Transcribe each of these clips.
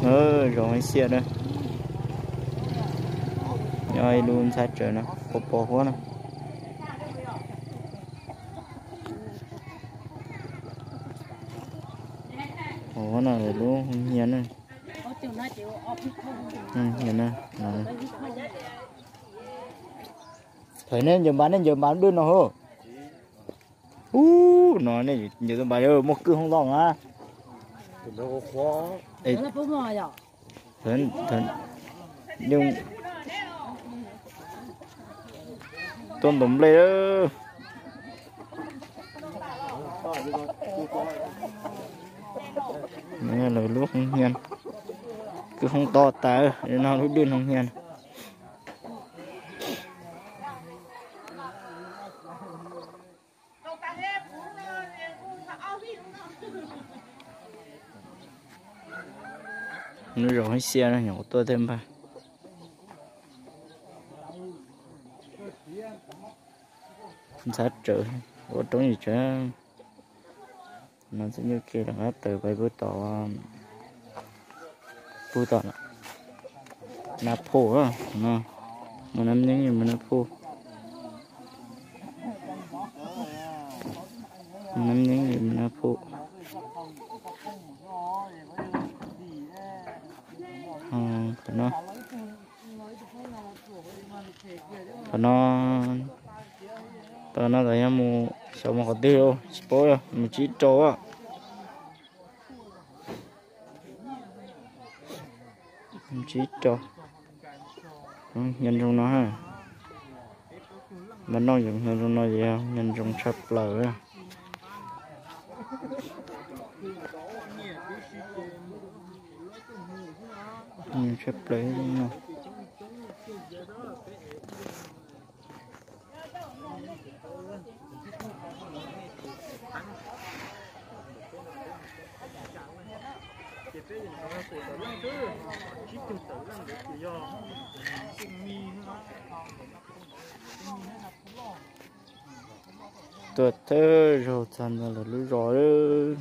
Zoo ib siab na. Nyob ib lub ntxhab tsawv no, pos pos huab no. Huab no lub hia na. Hia na. Thaum nej ncaws npas nej ncaws npas dwj no hos. Ub, no nej ncaws npas muaj kwj hoob toj na. Tuaj ntaus nplej. Lawv lub hoob hia, kwj hoob toj tas, no lub dwj hoob hia. Nws zoo ib siab no, nyuam qhuav tuaj tej npag. Ntxhab tsawv, ua roob yim tsawv. No txhua nyuj ke rov qab tawm pais pub tom, pub tom Nab Phoj no, mus Nab Nyeeb mus Nab Phoj, Nab Nyeeb mus Nab Phoj. Tam no, tam no, tam no tas yog mus xyov mus qhov twg, tsis paub, mus tsib rau. Mus tsib rau. Hnia zoo no, npaj noj yus hnia zoo no ces yog hnia zoo tshaj plaws. Tshaj plaws no. Tuaj thawj zaug txog ntawm lawv lub zos.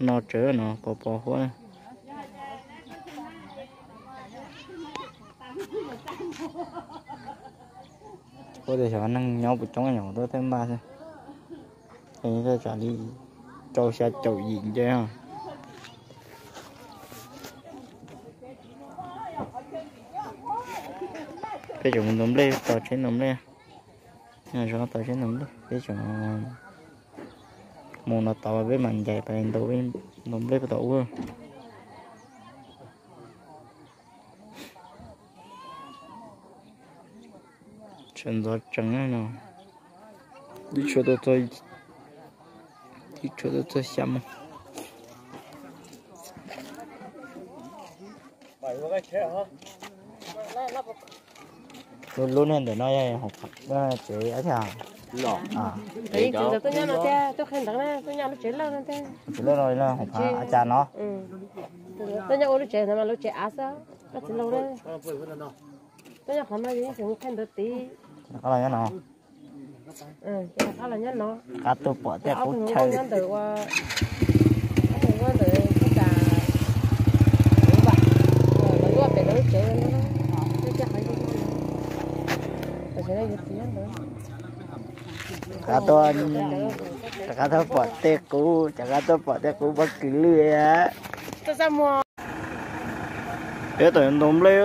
No tsawv no, pos pos huab. Ua tias xyov neeg nyob puas coob, nyuam qhuav tuaj thawj npaj xwb. Tsam li rau xya caum yim nce. Peb tseem mus ntaus nplej, tos tsheb ntaus nplej. Zoo tos tsheb ntaus nplej, peb tseem mus no tod peb mam ncaim pais ntaus nplej puag tom ub. Sawv ntxov tsees no, ib tshuav tau txog, ib tshuav tau txog xya moo. Lub niag ntawm no yog tsev ab thiab? Tuaj nyob no tiag, tuaj qhia ntawd na, tuaj nyob lub tsev lawj no tiag. Tsev lawj no, hauv phav a cas no? Tuaj nyob ua lub tsev ntawd mas lub tsev av xwb, koj txiv laus na. Tuaj nyob qhov no yog ib txwm mus qhia ntawd tid. Qab los nyob no. Qab los nyob no. Qab tuaj pom tej qub chaw. Ntawd ua, ntawd ua ntawd, lawv ua pem lawv lub tsev no. Qab tuaj, rov qab tuaj pom tej qub, rov qab tuaj pom tej qub pob kws lwj. Peb tawm ntaus nplej,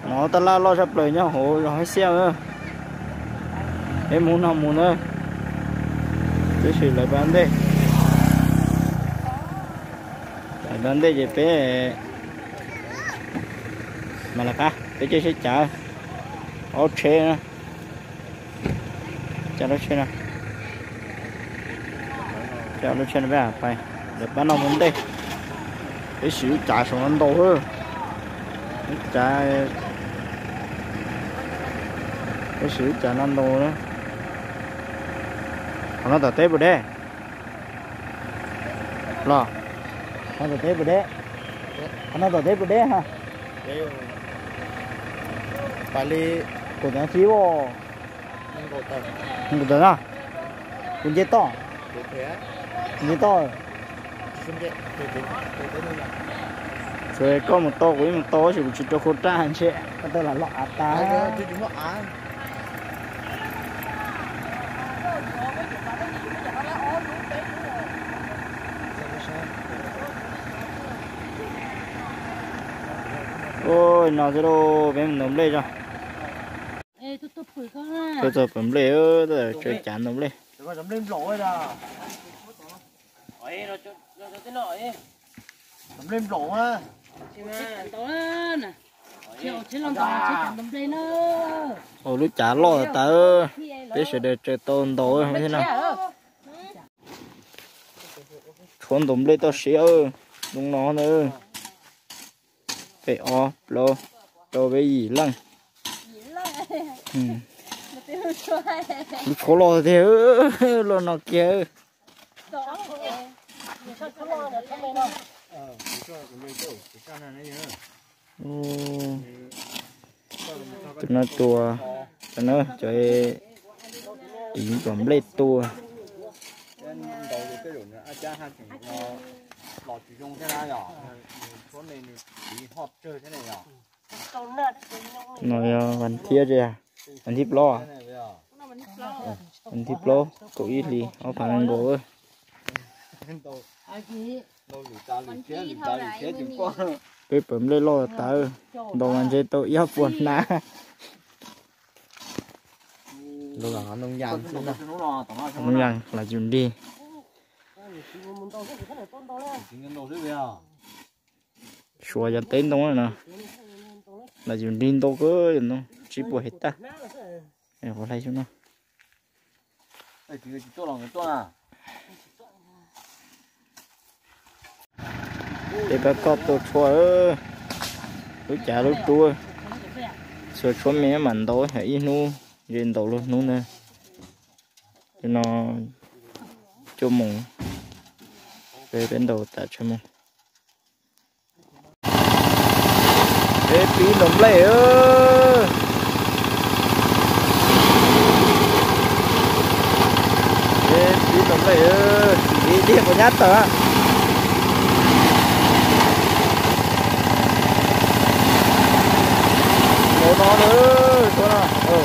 no tab laj loj tshaj plaws nyob hauv zos Hab Xiab. Peb mus no mus na, tab sis lawv pab ntej, lawv pab ntej ces peb mam li qab, peb caij tsheb cav, aub tsheb na. Cav lub tsheb no, cav lub tsheb no peb pais, lawv pab no mus ntej. Peb siv lub cav saum no ntaus, lub cav, peb siv lub cav no ntaus na. Qhov no tom teb puas deb? Los, qhov no tom teb puas deb? Qhov no tom teb puas deb ha? Pais li kaum tawm tsib os. Kaum tawm no. Kuv nce toj. Nce toj. Tsuas koj mus tau kuv yeej mus tau, tab sis kuv tsis rau khau raj ntshe koj tawg los loj av tas. Ua no xwb lauj, peb mus ntaus nplej tso. Tuaj txog pawg nplej, tuaj tsaws cav ntaus nplej. Ua lub cav loj tas, peb sawv daws tsaws tau ntaus thiab no. Tshuav ntaus nplej toj siab, zoo no na. Peb ob plaub rau peb yim leej. Lub tshuav loj tiag, loj no kiag. Tus no tua, tus no cov tiv kom nplej tua. No yog vas thib, vas thib plaub, vas thib plaub kaum ib hlis ob phav nees nkaum. Peb pawg nplej loj tas, ntaus mas ntshe tau ib ob puas hnab. Ntoo yas los yus nrig. Suav yog teb ntoo no, los yus nrig ntau kawg no, tsib puas hais tag. Qhov hlais xyoo no. Peb pab koj tua tshuaj, lub cav lub rub, xuas tshuaj me mam ntaus, yog ib hnub ntshe ntaus luag hnub na. Tus no cuaj moos, peb peb ntaus tas tshaj moos. Peb pib ntaus nplej. Peb pib ntaus nplej, ntxiv tiag puas nyab tawm. Ntaus no na, tuaj no.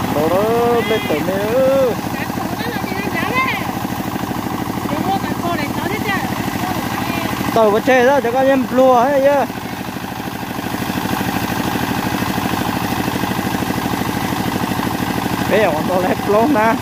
Ntaus na, nplej tawm me. Tawm pov tseg xwb, cov koj yeej npluag yawg. Peb ua ntau lawm plaub hnab.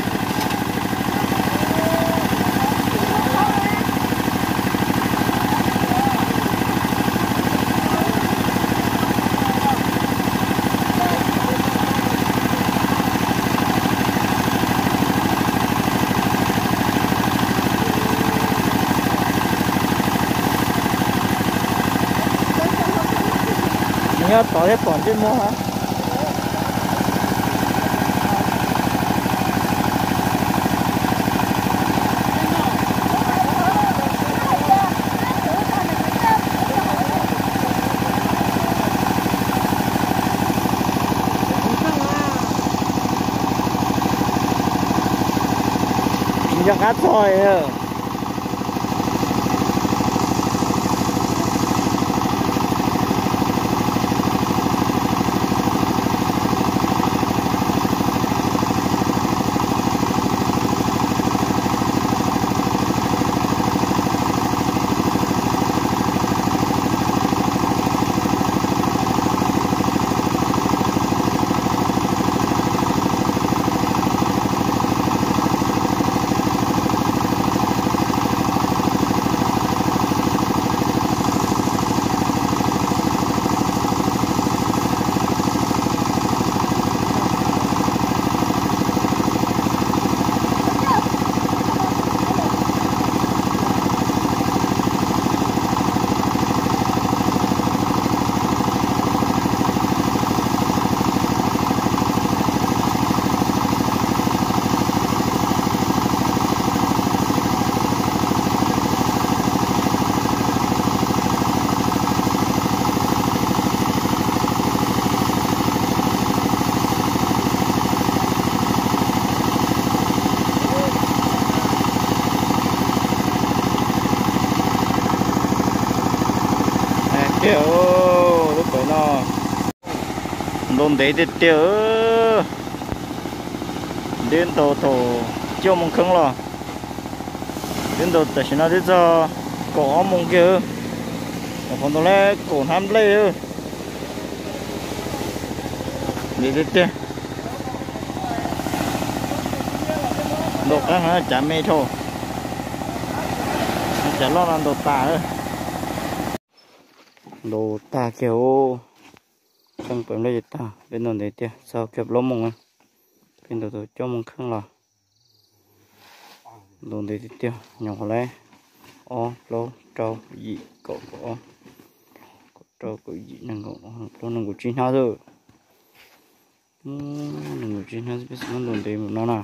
Nyob tod thiab pom ntsej muag. Nws yog qab txog. Ntev tiag tiag. Twb ntaus thaum cuaj moo kheeb los, twb ntaus tam sim no twb txog kaum ob moo kiag. Nyuam qhuav ntaus lawm kaum hnab nplej. Ntev tiag tiag. Ntaus qab heev, cav me dhau. Cav loj no ntaus tas. Ntaus tag kiag. Tseem pawg nplej ces tag, peb ntaus ntev tiag, txog kiag plaub moos. Peb ntaus thaum cuaj moo kheeb los. Ntaus ntev tiag tiag, nyuam qhuav lawm ob, plaub, rau, yim, kaum, kaum ob, kaum rau, kaum yim, nees nkaum, plaub, nees nkaum tsib hnab xwb. Nees nkaum tsib hnab xwb, peb txawm muab ntaus ntev mus no na.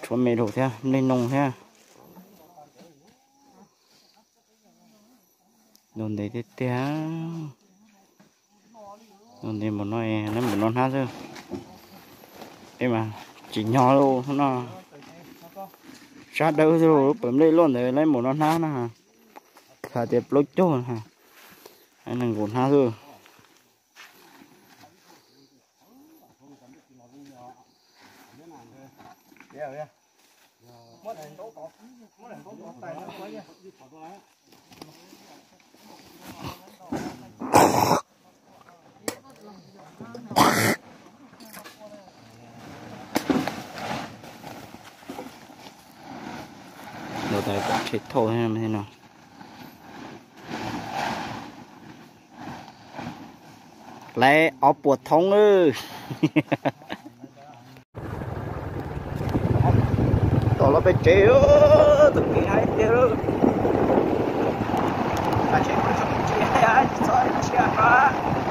Tshuav me dhau thiab, nplej no thiab. Ntaus ntev tiag tiag. Ntaus ntev npaum no, lawv npaum no hnab xwb. Es mas tsim nyog lauj no. Sab dawb xwb, lub pawg nplej luaj ntawd lawv npaum no hnab na. Hais tias plaub caug na, nees nkaum hnab xwb. Lawv ob puas thoob lawm. Tom los pem tsev, tus pim hais tiag lawm. Tsis txhob tsiaj no.